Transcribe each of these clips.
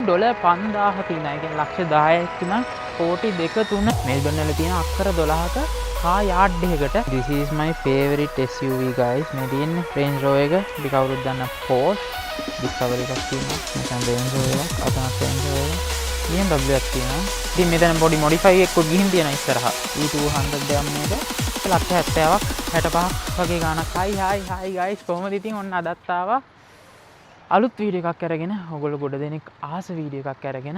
Dollar 5000ක ඉඳන්, ඒ කියන්නේ ලක්ෂ 10ක් ඉඳන් කෝටි 2 3 මෙල්බන් වල තියෙන අක්කර 12ක කාර් යාඩ් එකකට. This is my favorite SUV guys. මේ තියෙන්නේ Range Rover එක. අපි කවුරුත් දන්න Porsche Discovery එකක් තියෙනවා. මෙතන Range Rover එකක්, අතනත් Range Rover එකක්, BMW එකක් තියෙනවා. ඉතින් මෙතන පොඩි මොඩිෆයි එකකුත් ගිහින් තියෙනවා ඉස්සරහා. E200 එකක් මේක. ලක්ෂ 70ක් 65ක් වගේ ගාණක්. හයි හයි හයි ගයිස්, කොහොමද ඉතින්? ඔන්න අදත් ආවා අලුත් වීඩියෝ එකක් අරගෙන. ඔයගොල්ලෝ ගොඩ දෙනෙක් ආස වීඩියෝ එකක් අරගෙන.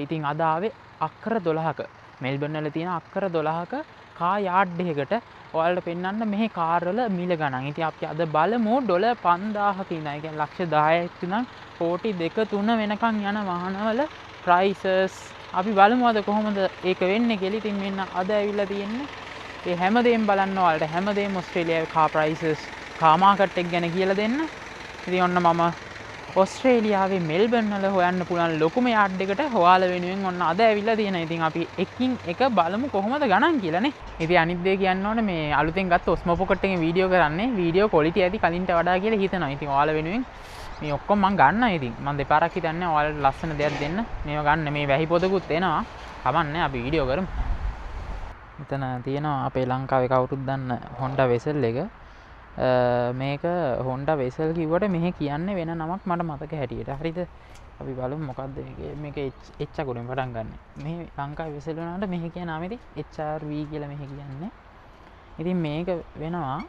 ඉතින් අද ආවේ අක්කර 12ක මෙල්බන් වල තියෙන අක්කර 12ක කාර් යාඩ් එකකට ඔයාලට පෙන්වන්න මෙහි කාර් වල මිල ගණන්. ඉතින් අපි අද බලමු ඩොලර් 5000ක ඉඳන්, ඒ කියන්නේ ලක්ෂ 10ක් ඉඳන් කෝටි 2 3 වෙනකන් යන වාහනවල ප්‍රයිසස් අපි බලමු අද කොහොමද ඒක වෙන්නේ කියලා. ඉතින් මෙන්න අද ඇවිල්ලා තියෙන්නේ ඒ හැමදේම බලන්න ඔයාලට, හැමදේම ඔස්ට්‍රේලියාවේ කාර් ප්‍රයිසස්, කාර් මාකට් එක ගැන කියලා දෙන්න. ඉතින් ඔන්න මම ඔස්ට්‍රේලියාවේ මෙල්බන් වල හොයන්න පුළුවන් ලොකුම යාඩ් එකට ඔයාලා වෙනුවෙන් ඔන්න අද ඇවිල්ලා තියෙනවා. ඉතින් අපි එකින් එක බලමු කොහොමද ගණන් කියලා නේ. ඉතින් අනිත් දේ කියන්න ඕනේ, මේ අලුතෙන් ගත්ත ඔස්මෝ පොකට් එකෙන් වීඩියෝ කරන්නේ, වීඩියෝ ක්වොලිටි ඇති කලින්ට වඩා කියලා හිතනවා. ඉතින් ඔයාලා වෙනුවෙන් මේ ඔක්කොම මං ගන්නවා. ඉතින් මං දෙපාරක් හිතන්නේ ඔයාලට ලස්සන දෙයක් දෙන්න. මේව ගන්න මේ වැහි පොතකුත් එනවා. කමන්නේ අපි වීඩියෝ කරමු. මෙතන තියෙනවා අපේ ලංකාවේ කවුරුත් දන්න Honda Vezel එක. මේක Honda Vezel කිව්වට මෙහෙ කියන්නේ වෙන නමක් මට මතක හැටියට. හරිද? අපි බලමු මොකද්ද මේකේ. මේක H අකුරෙන් පටන් ගන්නෙ. මේ ලංකාවේ Vezel වුණාට මෙහෙ කියන නම ඉතින් HRV කියලා මෙහෙ කියන්නේ. ඉතින් මේක වෙනවා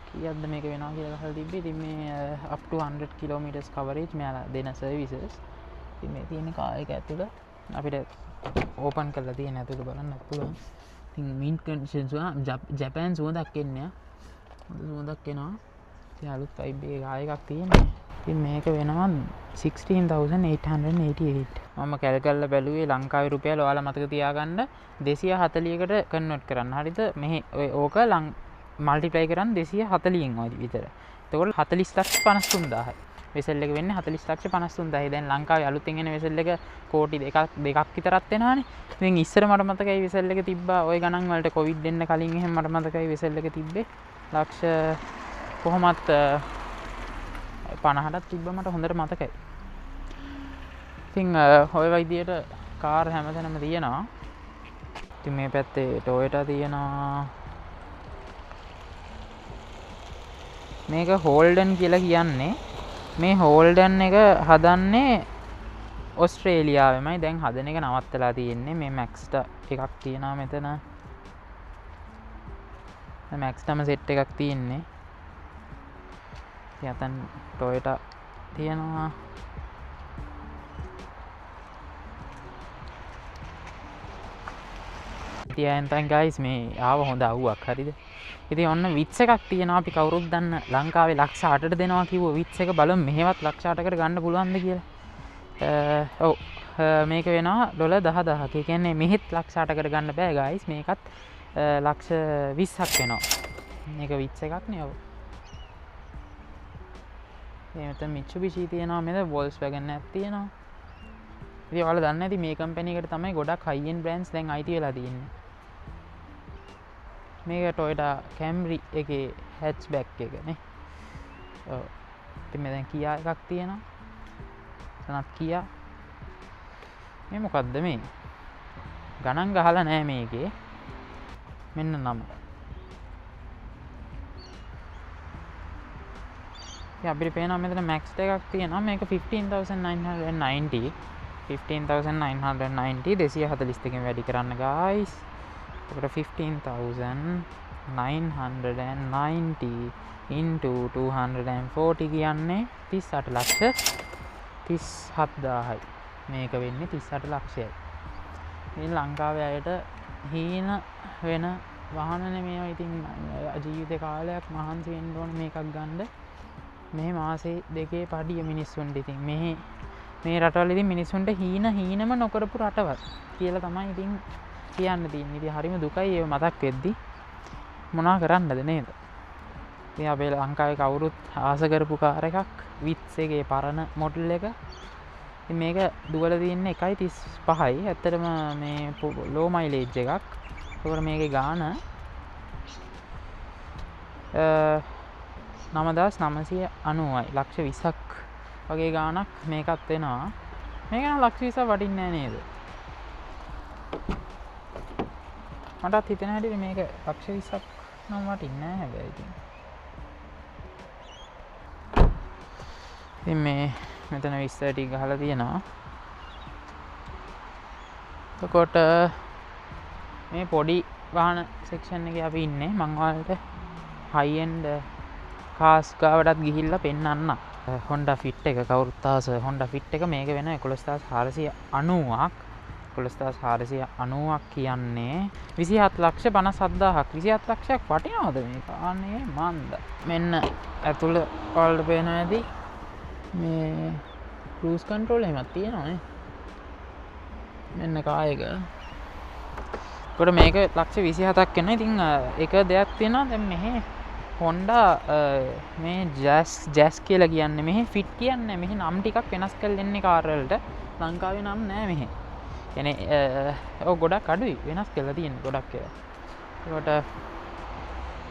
කීයක්ද මේක වෙනවා කියලා අහලා තිබ්බේ. ඉතින් මේ up to 100 kilometers coverage මෙයාලා දෙන services. ඉතින් මේ තියෙන කාර් එක ඇතුළ අපිට ඕපන් කරලා තියෙන ඇතුළ බලන්න පුළුවන්. ඉතින් mint conditions ජපෑන් සුවඳක් එන්නේ ඈ. හොඳ සුවඳක් එනවා. ඉතින් අලුත් වයිබ් එකේ කාර් එකක් තියෙන්නේ. ඉතින් මේක වෙනවා 16,888. මම කැල් කරලා බැලුවේ ලංකාවේ රුපියල් ඔයාලා මතක තියාගන්න 240කට කන්වර්ට් කරන්න. හරිද? මෙහි ඔය ඕක මල්ටිප්ලයි කරන් 240න් වගේ විතර. එතකොට හතලිස් ලක්ෂ පනස්තුන්දාහයි. වෙසල් එක වෙන්නේ හතලිස් ලක්ෂ පනස්තුන්දාහයි. දැන් ලංකාවේ අලුතෙන් එන වෙසල් එක කෝටි දෙකක් විතරක් වෙනවානේ. ඉතින් ඉස්සර මට මතකයි වෙසල් එක තිබ්බා ওই ගණන් වලට කොවිඩ් එන්න කලින් එහෙම මට මතකයි වෙසල් එක තිබ්බේ ලක්ෂ කොහොමත් 50ටත් තිබ්බ මට හොඳට මතකයි. ඉතින් ඔය විදියට කාර් හැමතැනම තියෙනවා. ඉතින් මේ පැත්තේ ටොයෝටා තියෙනවා. මේක හෝල්ඩන් කියලා කියන්නේ. මේ හෝල්ඩන් එක හදන්නේ ඔස්ට්‍රේලියාවෙමයි. දැන් හදන එක නවත්තලා තියෙන්නේ. මේ මැක්ස්ටා එකක් තියෙනවා මෙතන. මැක්ස්ටාම සෙට් එකක් තියෙන්නේ. ඉතින් අතන ටොයෝටා තියෙනවා. ඉතින් අයන්තන් ගයිස් මේ ආව හොඳ අවුවක්. හරිද? ඉතින් ඔන්න විත්ස් එකක් තියෙනවා. අපි කවුරුත් දන්න ලංකාවේ ලක්ෂ අටට දෙනවා කිව්ව විත්ස් එක බලමු මෙහෙවත් ලක්ෂ අටකට ගන්න පුළුවන්ද කියලා. ඔව්. මේක වෙනවා ඩොලර් දහදාහක. ඒ කියන්නේ මෙහෙත් ලක්ෂ අටකට ගන්න බෑ ගයිස්. මේකත් ලක්ෂ විස්සක් වෙනවා. මේක විත්ස් එකක් නේ. ඔව්. මේ මෙතන Mitsubishi තියෙනවා, මෙතන Volkswagen එකක් තියෙනවා. ඉතින් ඔයාලා දන්නේ නැති මේ කම්පැනි එකට තමයි ගොඩක් හයි එන්ඩ් බ්‍රෑන්ඩ්ස් දැන් අයිති වෙලා තියෙන්නේ. මේක Toyota Camry එකේ හැච්බැක් එක නේ. ඔව්. ඉතින් මේ දැන් Kia එකක් තියෙනවා. එතනත් Kia. මේ මොකද්ද මේ? ගණන් ගහලා නෑ මේකේ. මෙන්න නම. ඉතින් අපිට පේනවා මෙතන Max එකක් තියෙනවා. මේක 15,990. 15,990 දෙසිය හතලිස් දෙකෙන් වැඩි කරන්න guys. එතකොට 15,990 into 240 කියන්නේ තිස් අට ලක්ෂ තිස් හත්දාහයි. මේක වෙන්නේ තිස් අට ලක්ෂයයි. ඉතින් ලංකාවේ අයට හීන වෙන වාහනනේ මේවා. ඉතින් ජීවිත කාලයක් මහන්සි වෙන්න ඕන මේකක් ගන්න. මේ මාසේ දෙකේ පඩිය මිනිස්සුන්ට. ඉතින් මේ රටවල ඉතින් මිනිස්සුන්ට හීනම නොකරපු රටවල් කියලා තමයි ඉතින් කියන්න තියෙන්නේ. ඉතින් හරිම දුකයි ඒව මතක් වෙද්දි. මොනවා කරන්නද නේද? ඉතින් අපේ ලංකාවේ කවුරුත් ආස කරපු කාර් එකක් විත්ස් එකේ පරණ මොඩල් එක. ඉතින් මේක දුවලා තියෙන්නේ එකයි තිස් පහයි. ඇත්තටම මේ ලෝ මයිලේජ් එකක්. ඒකෝර මේකේ ගාන නවදාස් නවසිය අනූවයි. ලක්ෂ විස්සක් වගේ ගාණක් මේකත් වෙනවා. මේක නම් ලක්ෂ 20ක් වටින්නේ නෑ නේද? මටත් හිතෙන හැටියට මේක ලක්ෂ 20ක් නම් වටින්නේ නෑ හැබැයි ඉතින්. ඉතින් මේ මෙතන විස්තර ටික ගහලා තියෙනවා. එතකොට මේ පොඩි වාහන සෙක්ෂන් එකේ අපි ඉන්නේ. මං ඔයාලට හයි එන්ඩ් කාස් ගාවටත් ගිහිල්ලා පෙන්නන්න. Honda Fit එක කවුරුත් ආස Honda Fit එක මේක වෙන 11490ක්. 11490ක් කියන්නේ 27 ලක්ෂ 57000ක්. 27 ලක්ෂයක් වටිනවද මේක? අනේ මන්ද. මෙන්න ඇතුළ ඔයාලට පේනවා ඇති මේ ක්‍රූස් කන්ට්‍රෝල් එහෙමත් තියෙනවනේ. මෙන්න කා එක. එතකොට මේක ලක්ෂ 27ක් වෙනවා. ඉතින් එක දෙයක් තියෙනවා දැන් මෙහෙ Honda මේ ජැස් කියලා කියන්නේ මෙහෙ ෆිට් කියන්නේ මෙහෙ නම් ටිකක් වෙනස් කරලා එන්නේ කාර් වලට. ලංකාවේ නම් නෑ මෙහෙ. ඔව් ගොඩක් අඩුයි වෙනස් කරලා තියෙන්නේ ගොඩක් ඒවා. එතකොට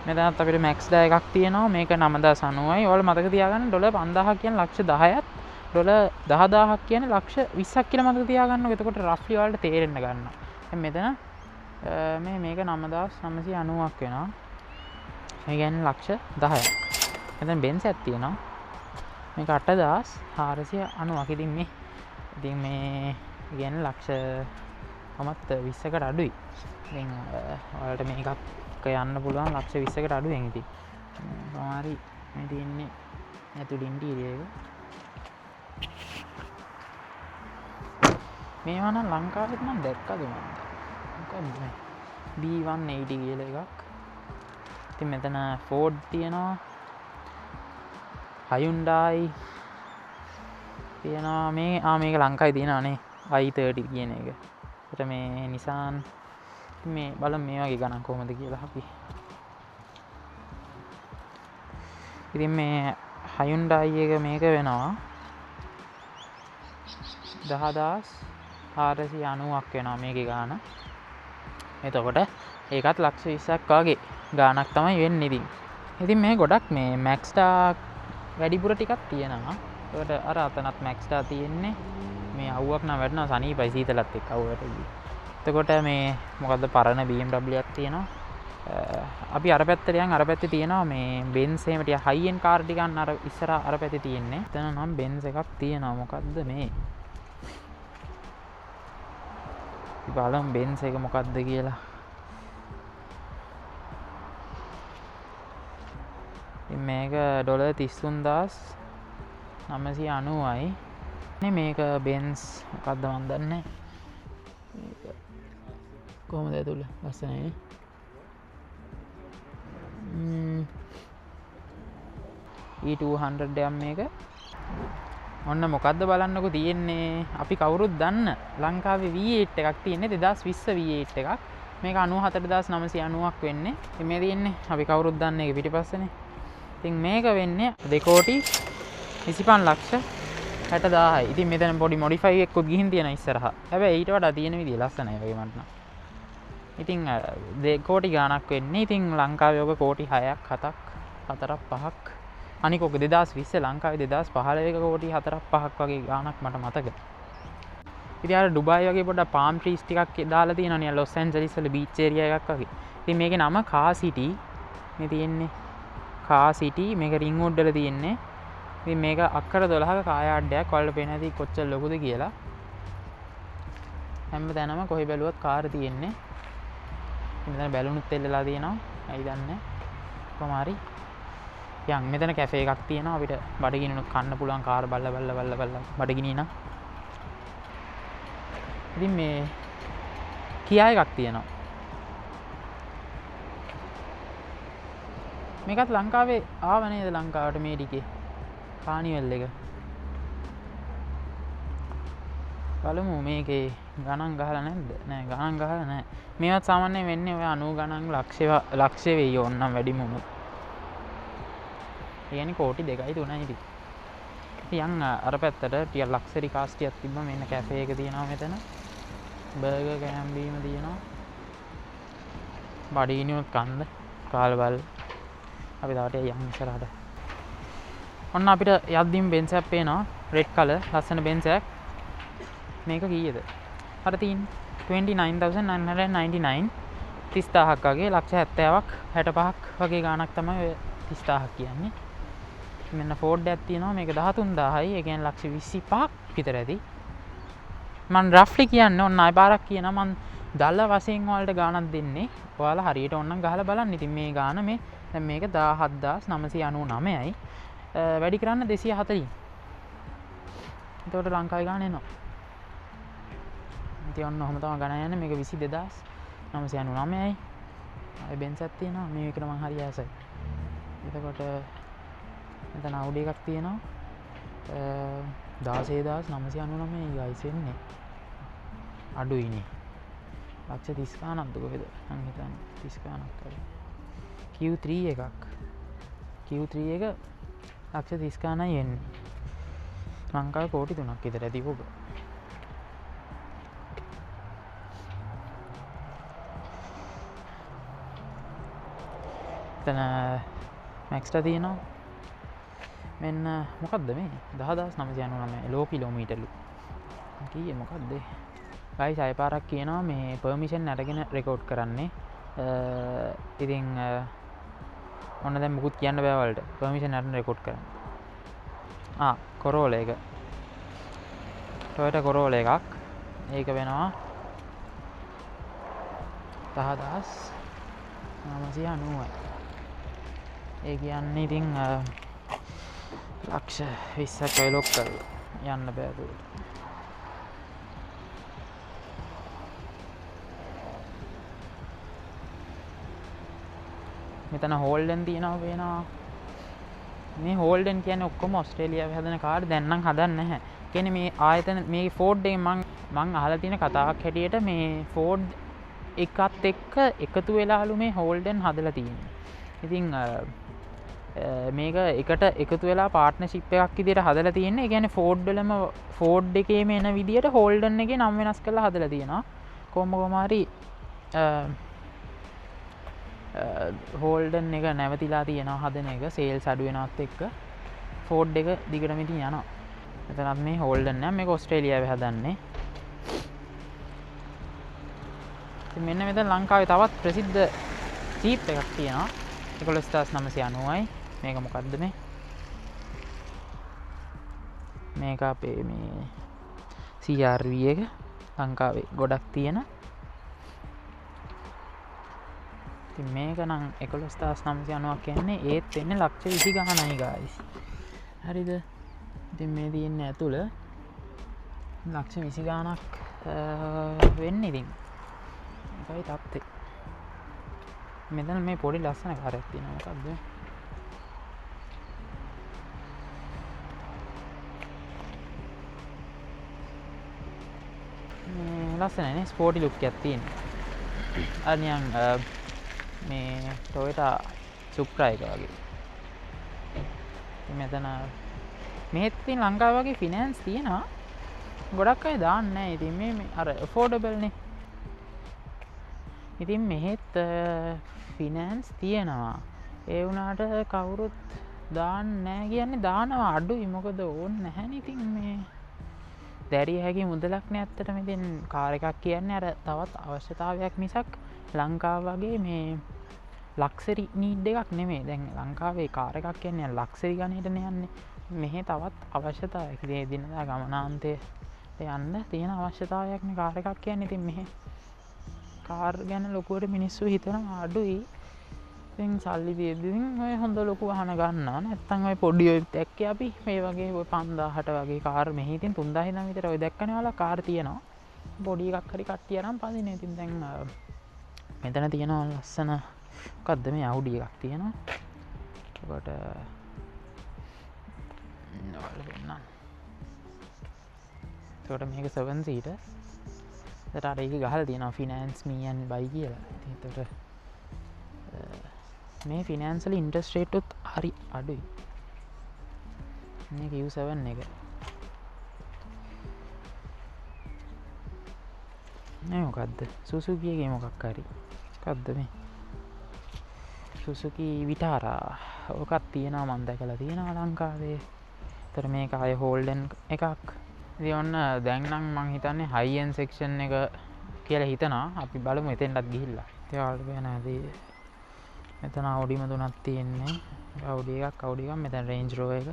මෙතනත් අපිට Mazda එකක් තියෙනවා. මේක 9090යි. ඔයාලා මතක තියාගන්න ඩොලර් 5000 කියන්නේ ලක්ෂ 10ක්, ඩොලර් 10000ක් කියන්නේ ලක්ෂ 20ක් කියලා මතක තියාගන්නකො. එතකොට රෆ්ලි ඔයාලට තේරෙන්න ගන්නවා. දැන් මෙතන මේක 9990ක් වෙනවා. මේ කියන්නේ ලක්ෂ 10ක්. මෙතන Benz එකක් තියෙනවා. මේක 8490ක්. ඉතින් මේ කියන්නේ ලක්ෂ කොහොමත් 20කට අඩුයි. ඉතින් ඔයාලට මේකක් යන්න පුළුවන් ලක්ෂ 20කට අඩුවෙන්. ඉතින් කොහොම හරි මේ තියෙන්නේ ඇතුළේ ඉන්ටීරියර් එක. මේවා නම් ලංකාවෙත් මං දැක්කද මන්ද? මොකක්ද මේ? B180 කියලා එකක්. ඉතින් මෙතන Ford තියෙනවා. Hyundai තියෙනවා. මේක ලංකාවේ තියෙනවා නේ. i30 කියන එක. ඊට මේ Nissan. ඉතින් මේ බලමු මේ වගේ ගණන් කොහොමද කියලා අපි. ඉතින් මේ Hyundai එක මේක වෙනවා 10490ක් වෙනවා මේකේ ගාන. එතකොට ඒකත් ලක්ෂ 20ක් වගේ ගාණක් තමයි වෙන්නේ ඉතින්. ඉතින් මේ ගොඩක් මේ Mazda වැඩිපුර ටිකක් තියෙනවා. එතකොට අර අතනත් Mazda තියෙන්නේ. මේ අවුවක් නම් වැටෙනවා සනීපයි සීතලත් එක්ක අවුව වැටෙද්දි. එතකොට මේ මොකද්ද පරණ BMW එකක් තියෙනවා. අපි අර පැත්තට යන් අර පැත්තේ තියෙනවා මේ Benz එහෙම ටික හයි එන්ඩ් කාර් ටික අන්න අර ඉස්සර අර පැත්තේ තියෙන්නේ. එතන නම් Benz එකක් තියෙනවා. මොකද්ද මේ? අපි බලමු Benz එක මොකද්ද කියලා. ඉතින් මේක ඩොලර් 33990යි. නේ මේක Benz මොකද්ද මන් දන්නේ නැහැ. මේක කොහොමද ඇතුළ? ලස්සනයි නේ. E200 එකක් මේක. ඔන්න මොකද්ද බලන්නකෝ තියෙන්නේ. අපි කවුරුත් දන්න ලංකාවේ V8 එකක් තියෙන්නේ 2020 V8 එකක්. මේක 94990ක් වෙන්නේ. ඉතින් මේ තියෙන්නේ අපි කවුරුත් දන්න එක පිටිපස්සනේ. ඉතින් මේක වෙන්නේ 2 කෝටි 25 ලක්ෂ 60000යි. ඉතින් මෙතන පොඩි මොඩිෆයි එකකුත් ගිහින් තියෙනවා ඉස්සරහා. හැබැයි ඊට වඩා තියෙන විදිය ලස්සනයි වගේ මට නම්. ඉතින් 2 කෝටි ගාණක් වෙන්නේ. ඉතින් ලංකාවේ ඔක කෝටි 6ක් 7ක් 4ක් 5ක් අනික ඔක 2020 ලංකාවේ 2015 එක කෝටි 4ක් 5ක් වගේ ගාණක් මට මතක. ඉතින් අර ඩුබායි වගේ පොඩ්ඩක් පාම් ට්‍රීස් ටිකක් දාලා තියෙනවා නේ ලොස් ඇන්ජලිස් වල බීච් ඒරියා එකක් වගේ. ඉතින් මේකේ නම කා සිටි. මේ තියෙන්නේ කා සිටි. මේක රින්ග් වුඩ් වල තියෙන්නේ. ඉතින් මේක අක්කර 12ක කා යාඩ් එකක්. ඔයාලට පේන ඇති කොච්චර ලොකුද කියලා. හැම තැනම කොහේ බැලුවත් කාර් තියෙන්නේ. ඉතින් මෙතන බැලුනුත් එල්ලලා තියෙනවා. ඇයි දන්නේ නැහැ. කොහොම හරි යන් මෙතන කැෆේ එකක් තියෙනවා. අපිට බඩගිනිනුත් කන්න පුළුවන් කාර් බල්ල බල්ල බල්ල බල්ල බඩගිනි නම්. ඉතින් මේ කියා එකක් තියෙනවා. මේකත් ලංකාවේ ආව නේද ලංකාවට මේ ටිකේ කානිවල් එක. බලමු මේකේ ගණන් ගහලා නැද්ද? නෑ ගණන් ගහලා නෑ. මේවත් සාමාන්‍යයෙන් වෙන්නේ ඔය 90 ගණන් ලක්ෂ වෙයි ඕන්නම් වැඩිම වුණොත්. ඒ කියන්නේ කෝටි 2යි 3යි ඉතින්. ඉතින් යන් අර පැත්තට ටිකක් ලක්සරි කාස් ටිකක් තිබ්බා. මෙන්න කැෆේ එක තියෙනවා මෙතන. බර්ගර් කෑම බීම තියෙනවා. බඩගිනියොත් කන්ද කාලා බලන්න. අපි තව ටිකක් යන් ඉස්සරහට. ඔන්න අපිට යද්දීම බෙන්ස් එකක් පේනවා. රෙඩ් කලර් ලස්සන බෙන්ස් එකක්. මේක කීයද? අර තියෙන්නේ 29,999 30,000ක් වගේ ලක්ෂ 70ක් 65ක් වගේ ගාණක් තමයි ඔය 30,000ක් කියන්නේ. මෙන්න ෆෝඩ් එකක් තියෙනවා මේක 13,000යි. ඒ කියන්නේ ලක්ෂ 25ක් විතර ඇති. මං රෆ්ලි කියන්නේ ඔන්න ආය පාරක් කියනවා මං දල වශයෙන් ඔයාලට ගාණක් දෙන්නේ. ඔයාලා හරියට ඕනනම් ගහලා බලන්න. ඉතින් මේ ගාණ මේ දැන් මේක 17,999යි. වැඩි කරන්න 240. එතකොට ලංකාවේ ගාණ එනවා. ඉතින් ඔන්න ඔහොම තමයි ගණන් යන්නේ. මේක 22,999යි. ආයෙ බෙන්ස් එකක් තියෙනවා. මේ එකට මං හරි ආසයි. එතකොට මෙතන Audi එකක් තියෙනවා. 16,999යි ගයිස් එන්නේ. අඩුයිනේ. ලක්ෂ 30 ගාණක්ද කොහෙද? මං හිතන්නේ 30 ගාණක් වගේ. Q3 එකක්. Q3 එක ලක්ෂ 30 ගාණයි එන්නේ. ලංකාවේ කෝටි 3ක් විතර ඇති ඔබ. එතන මැක්ස්ටා තියෙනවා. මෙන්න මොකද්ද මේ 10,999 ලෝ කිලෝමීටර්ලු. කීයේ මොකද්ද? ගයිස් ආයෙ පාරක් කියනවා මේ පර්මිෂන් අරගෙන රෙකෝඩ් කරන්නේ. ඉතින් ඔන්න දැන් මුකුත් කියන්න බෑ ඔයාලට. පර්මිෂන් අරගෙන රෙකෝඩ් කරන්න. කොරෝලා එක. ටොයෝටා කොරෝලා එකක්. ඒක වෙනවා 10,990යි. ඒ කියන්නේ ඉතින් ලක්ෂ 20ක් ඔය ලොක් කරලා යන්න බෑ දුරට. මෙතන හෝල්ඩන් තියෙනවා පේනවා. මේ හෝල්ඩන් කියන්නේ ඔක්කොම ඔස්ට්‍රේලියාවේ හදන කාර් දැන් නම් හදන්නේ නැහැ. කියන්නේ මේ ආයතන මේ ෆෝඩ් එකෙන් මං අහලා තියෙන කතාවක් හැටියට මේ ෆෝඩ් එකත් එක්ක එකතු වෙලාලු මේ හෝල්ඩන් හදලා තියෙන්නේ. ඉතින් මේක එකට එකතු වෙලා පාර්ට්නර්ෂිප් එකක් විදියට හදලා තියෙන්නේ. ඒ කියන්නේ ෆෝඩ් වලම ෆෝඩ් එකේම එන විදියට හෝල්ඩන් එකේ නම් වෙනස් කරලා හදලා තියෙනවා. කොහොම හරි හෝල්ඩන් එක නැවතිලා තියෙනවා හදන එක, සේල්ස් අඩු වෙනවත් එක්ක ෆෝඩ් එක දිගටම ඉතින් යනවා. මෙතනත් මේ හෝල්ඩන් නෑ, මේක ඔස්ට්‍රේලියාවේ හදන්නේ. ඉතින් මෙන්න මෙතන ලංකාවේ තවත් ප්‍රසිද්ධ ජීප් එකක් තියෙනවා. 11990යි. මේක මොකද්ද මේ? මේක අපේ මේ CRV එක ලංකාවේ ගොඩක් තියෙන. ඉතින් මේක නම් 11990ක් කියන්නේ ඒත් වෙන්නේ ලක්ෂ 20 ගාණයි ගායිස්. හරිද? ඉතින් මේ තියෙන්නේ ඇතුළ ලක්ෂ 20 ගාණක් වෙන්නේ ඉතින්. ඒකයි තත්ත්වය. මෙතන මේ පොඩි ලස්සන කාරයක් තියෙනවා. මොකද්ද? මේ ලස්සනයි නේ, ස්පෝටි ලුක් එකක් තියෙනවා. අර නිකන් මේ ටොයෝටා සුප්‍රා එක වගේ. ඉතින් මෙතන මෙහෙත් ඉතින් ලංකාව වගේ ෆිනෑන්ස් තියෙනවා. ගොඩක් අය දාන්නේ නැහැ. ඉතින් මේ අර ඇෆෝඩබල් නේ. ඉතින් මෙහෙත් ෆිනෑන්ස් තියෙනවා. ඒ වුණාට කවුරුත් දාන්නේ නැහැ කියන්නේ දානවා අඩුයි. මොකද ඕනේ නැහැනේ. ඉතින් මේ දැරිය හැකි මුදලක් නේ ඇත්තටම. ඉතින් කාර් එකක් කියන්නේ අර තවත් අවශ්‍යතාවයක් මිසක් ලංකාව වගේ මේ ලක්සරි නීඩ් එකක් නෙමෙයි. දැන් ලංකාවේ කාර් එකක් කියන්නේ ලක්සරි ගණයට යන්නේ. මෙහෙ තවත් අවශ්‍යතාවයක්. ඉතින් එදිනදා ගමනාන්තයට යන්න තියෙන අවශ්‍යතාවයක් නේ කාර් එකක් කියන්නේ. ඉතින් මෙහෙ කාර් ගැන ලොකුවට මිනිස්සු හිතනවා අඩුයි. ඉතින් සල්ලි තියෙද්දි ඉතින් ඔය හොඳ ලොකු වාහන ගන්නවා. නැත්තම් ඔය පොඩි ඔය දැක්කේ අපි මේ වගේ ඔය 5000ට වගේ කාර් මෙහි ඉතින් 3000 ඉඳන් විතර ඔය දැක්කනේ ඔයාලා කාර් තියෙනවා. පොඩි එකක් හරි කට්ටිය අරන් පදින. ඉතින් දැන් මෙතන තියෙනවා ලස්සන මොකද්ද මේ Audi එකක් තියෙනවා. එතකොට ඔයාලා පෙන්නන්න. එතකොට මේක 7 seater. එතකොට අර ඒක ගහලා තියෙනවා finance me and buy කියලා. ඉතින් එතකොට මේ ෆිනෑන්ස් වල ඉන්ට්‍රස්ට් රේට් උත් හරි අඩුයි. මේ Q7 එක. මේ මොකද්ද? Suzuki එකේ මොකක් හරි. මොකද්ද මේ? Suzuki Vitara. ඔකක් තියෙනවා මං දැකලා තියෙනවා ලංකාවේ. එතකොට මේක ආයේ හෝල්ඩන් එකක්. ඉතින් ඔන්න දැන් නම් මං හිතන්නේ හයි එන්ඩ් සෙක්ෂන් එක කියලා හිතනවා. අපි බලමු එතෙන්ටත් ගිහිල්ලා. ඉතින් ඔයාලට පේනවා ඇති මෙතන Audiම තුනක් තියෙන්නේ. Audi එකක්, Audi එකක්, මෙතන Range Rover එක.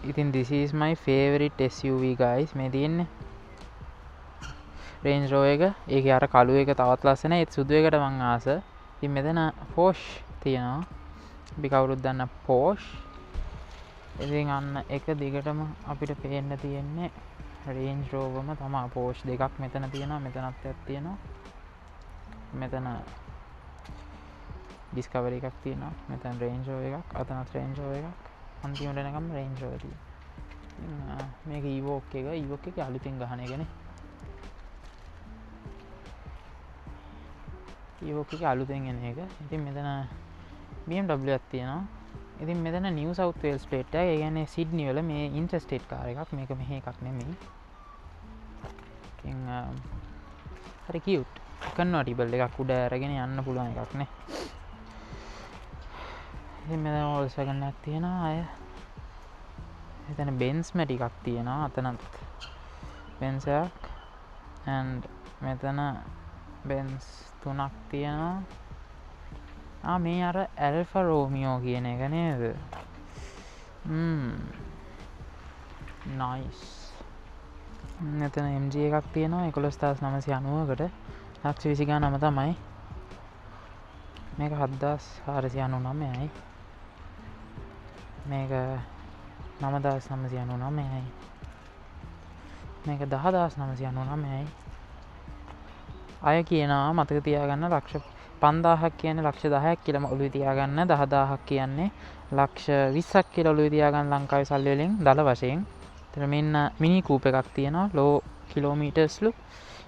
ඉතින් this is my favorite SUV guys. මේ තියෙන්නේ Range Rover එක. ඒකේ අර කළු එක තවත් ලස්සනයි. ඒත් සුදු එකට මං ආස. ඉතින් මෙතන Porsche තියෙනවා. අපි කවුරුත් දන්න Porsche. ඉතින් අන්න එක දිගටම අපිට පේන්න තියෙන්නේ Range Roverම තමා. Porsche දෙකක් මෙතන තියෙනවා, මෙතනත් එකක් තියෙනවා. මෙතන Discovery එකක් තියෙනවා, මෙතන Range Rover එකක්, අතනත් Range Rover එකක්, අන්තිමට එනකම් Range Rover තියෙනවා. ඉතින් මේක Evoque එක, Evoque එකේ අලුතෙන් ගහන එකනේ. Evoque එකේ අලුතෙන් එන එක. ඉතින් මෙතන BMW එකක් තියෙනවා. ඉතින් මෙතන New South Wales plate එක, ඒ කියන්නේ සිඩ්නි වල මේ ඉන්ටර්ස්ටේට් කාර් එකක්. මේක මෙහෙ එකක් නෙමෙයි. ඉතින් හරි කියුට් කන්වර්ටිබල් එකක් උඩ අරගෙන යන්න පුළුවන් එකක් නේ. ඉතින් මෙතන Volkswagen එකක් තියෙනවා. අය එතන Benz ම ටිකක් තියෙනවා. අතනත් Benz එකක් and මෙතන Benz තුනක් තියෙනවා. මේ අර Alfa Romeo කියන එක නේද? නයිස්. මෙතන MG එකක් තියෙනවා 11990කට. ලක්ෂ විසි ගානම තමයි. මේක 7499යි. මේක 9999යි. මේක 10999යි. අය කියනවා මතක තියාගන්න ලක්ෂ 5000ක් කියන්නේ ලක්ෂ 10ක් කියලා ඔළුවේ තියාගන්න, 10000ක් කියන්නේ ලක්ෂ 20ක් කියලා ඔළුවේ තියාගන්න ලංකාවේ සල්ලි වලින් දල වශයෙන්. එතන මෙන්න මිනි කූප් එකක් තියෙනවා ලෝ කිලෝමීටර්ස් ලු.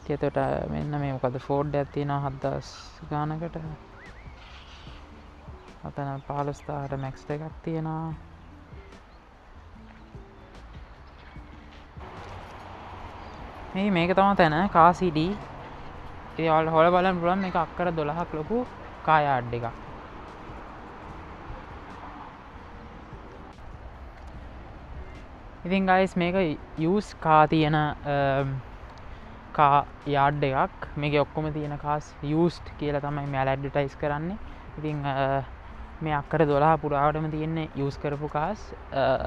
ඉතින් එතකොට මෙන්න මේ මොකද ෆෝඩ් එකක් තියෙනවා 7000 ගානකට. අතන 15000ට මැක්ස් එකක් තියෙනවා. මේක තමයි තැන කා සිටි. ඉතින් ඔයාලට හොයලා බලන්න පුළුවන් මේක අක්කර 12ක් ලොකු කා යාඩ් එකක්. ඉතින් ගයිස් මේක යූස් කා තියෙන කා යාඩ් එකක්. මේකේ ඔක්කොම තියෙන කාස් යූස්ඩ් කියලා තමයි මෙයාලා ඇඩ්වර්ටයිස් කරන්නේ. ඉතින් මේ අක්කර 12 පුරාවටම තියෙන්නේ යූස් කරපු කාස්.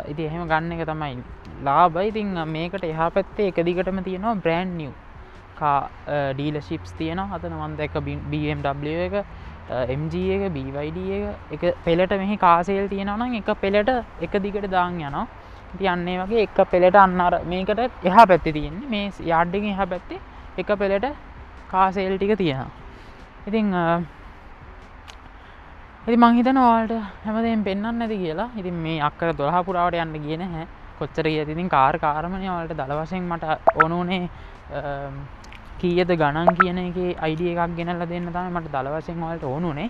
ඉතින් එහෙම ගන්න එක තමයි ලාභ. ඉතින් මේකට එහා පැත්තේ එක දිගටම තියෙනවා බ්‍රෑන්ඩ් නිව් කා ඩීලර්ෂිප්ස් තියෙනවා. අතන මම දැක්ක BMW එක, MG එක, BYD එක. එක පෙළට මෙහි කා සේල් තියෙනවා නම් එක පෙළට එක දිගට දාන් යනවා. ඉතින් අන්න ඒ වගේ එක පෙළට අන්න අර මේකට එහා පැත්තේ තියෙන්නේ මේ යාඩ් එකෙන් එහා පැත්තේ එක පෙළට කා සේල් ටික තියෙනවා. ඉතින් මං හිතනවා ඔයාලට හැමදේම පෙන්වන්න ඇති කියලා. ඉතින් මේ අක්කර 12 පුරාවට යන්න ගියේ නැහැ. කොච්චර ගියද ඉතින් කාර් කාර්මනේ ඔයාලට දල වශයෙන් මට ඕන උනේ කීයද ගණන් කියන එකේ අයිඩියා එකක් ගෙනල්ලා දෙන්න තමයි මට දල වශයෙන් ඔයාලට ඕන උනේ.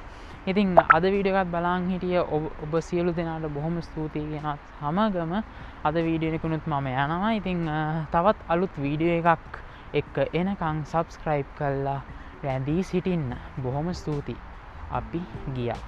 ඉතින් අද වීඩියෝ එකත් බලන් හිටිය ඔබ සියලු දෙනාට බොහොම ස්තුතියි කියනත් සමගම අද වීඩියෝ එකකුනුත් මම යනවා. ඉතින් තවත් අලුත් වීඩියෝ එකක් එක්ක එනකන් සබ්ස්ක්‍රයිබ් කරලා රැඳී සිටින්න. බොහොම ස්තුතියි. අපි ගියා.